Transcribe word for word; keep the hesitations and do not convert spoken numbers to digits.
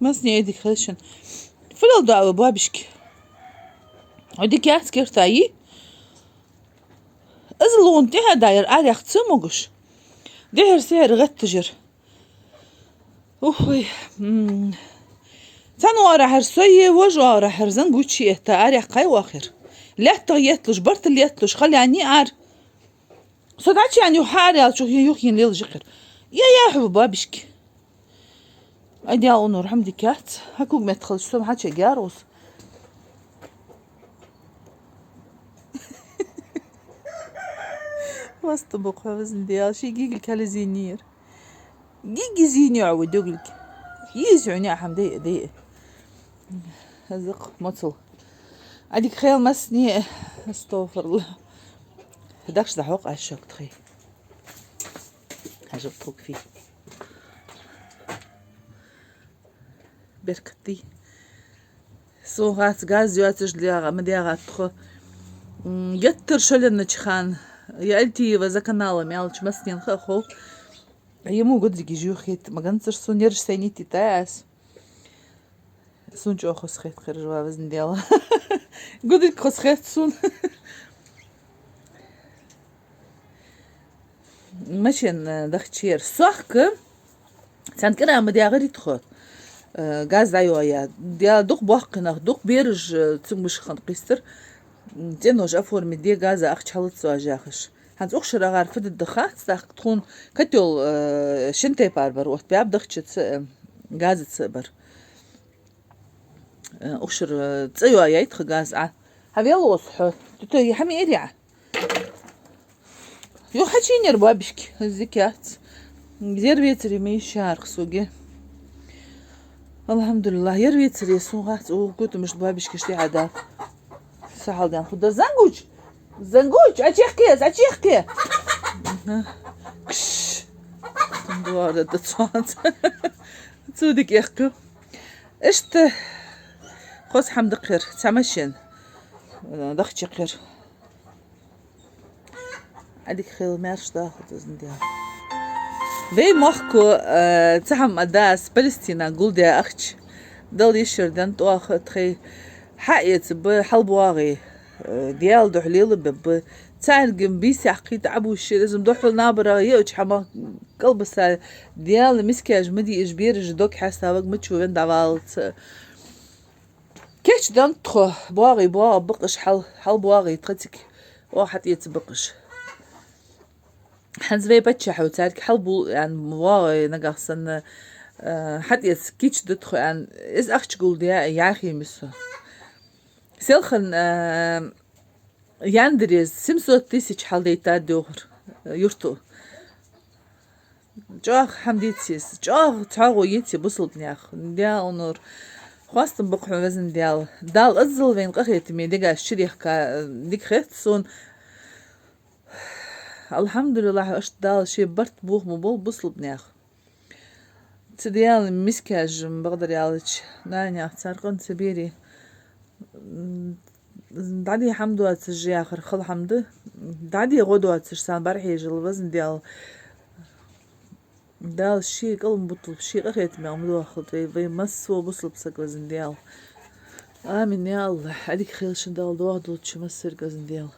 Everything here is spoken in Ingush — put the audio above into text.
Массане а дика хийла шун. Фу леладу Ӏа, бабишка? Ӏа дика яц, керта йий? Из лун тӀехьа дайра, арахьа ца могаш. Дехьара-сехьара гӀетташ яр. Ух, ой. М. Цхьан оагӀорахьара со е, вож оагӀорахьара Зангуч етта, арахьа кхайоахар. ЛаьттагӀа етталуш, бартал етталуш, хала яьннай ара. Со дӀачуяьнна юха хьаара яьлча, юха, юха йина лелаш я-кх ер. Я, я, хьо, бабишка. Ай, Даьла, унур, хӀама дика яц. Хьа куг меттахалаш со хьачуяьргья укхаза. Васта бу хьо, везан Даьла, ший гиглиг хьалъизийнай ер. Гиги зийнай Ӏа вай дуглиг. Из хьона хӀама дайа, дайа. Хазакх моцал. Ӏа дика хийла массане а, астагӀфируллахӀ. Дахча дӀахьокх аз шуга тхай. Хьажал тхога фий. Беркат дий. Сона хац, газ йоацаш дагӀа, ма дагӀа тхо. М, геттара шоллагӀча хана, я Альтиева за каналом аьлча, массанена ха а хов. Ему гудригаш юхийта, ма гонцар сона, нерваш сайна йиттийтай аз. Сона чӀоагӀа хоза хет, хержа ва, везан Даьла. Гудриг хоза хет сона. Машен, э, дахча яр. Сохка, цхьан кӀира ма дагӀарий тхо, э, газ дӀайоаяь. Даьла, дукха боккхий нах, дукха бераш, э, цамогаш хинна кхестар. М, цӀенош оформить де, газа ахча хьалаца оаш яхаш. ХӀанз укх шера агӀар фу дергда хац, тӀаккха тхона котёл, э, шин тайпара бар, оттабаьб дахчаца, э, газаца а бар. Э, укх шера, э, цӀа йоаяьй тха газ Ӏа. Хьа велос хьо? Ду тӀа хӀама эр Ӏа? Юха хьачуеннаяр, бабишка, из дика яц. Ер вецаре ма йиш яр-кх сога. АлхьамдулиллахӀ, ер вецаре сона хац, укх кутамашта бабишкаш тӀехьа да. Са хьалдаьнна хургдар. Зангуч! Зангуч! Ӏочуехке, Ӏочуехке! Аха. Кш! Дуара да цунца. Цо дика яьккхай. Иштта хоза хӀама да-кх ер, цхьа машен, э, дахча-кх ер. Ӏа дика хийла, маьрша дахалда, везан Даьла. Вай мохко, э, цхьа хӀама да аз Палестинах гулдаь ахча. Далла йиш яр денна тӀоаха тхай хьаэца ба хьалбоагӀий, э, Даьла духьа лелабергба. Царга-м бийсех кхийтта Ӏобувш яр из-м, духхьал набарах яьча хӀамах, кӀалбиса, Даьла, мискаш ма дий уж, бераш дог хьаьста варгвац, мича венна дӀаваллалца. Кийчденнад тхо, боагӀий боагӀа ба-кх уж хьал-, хьалбоагӀий тха цига, оаха хьатӀаэца ба-кх уж. ХӀанз вай паччахьо царга хьалбувл аьнна, воагӀий нагахьа санна, э, хьатӀаэца кийчда тхо аьнна, из ахча гулдаь яхийта ма со. Селхан, э, Яндерес семьсот тысяч хьалдайтад йоахар, э, юрто. ЧӀоагӀа хӀама деций из, чӀоагӀа цхьоагӀо еций бусалба наьха? Даьла, унур, хоастам ба-кх хьона, везан Даьла. Дала аззал вайна къахетаме дегаш чуехка, э, дика хет сона. АлхьамдулиллахӀ, иштта Дала ший барт бохам болба бусалба наьха. Цу Даьла мискаш-м, бакъдар аьлча, нанех цар къинтӀера ца бийрий, м, дӀаде хӀама доацаш яхар хала хӀама да, дӀаде гӀо доацаш царна бӀарахьежал, везан Даьла. Дала ший кӀал ма буталба, ший къахетамах ма доахалда вай, вай массавола бусалба саг, везан Даьла. Амин, я АллахӀ. Ӏа дика хийла шун, Дала доахадолда шо массарга, везан Даьла.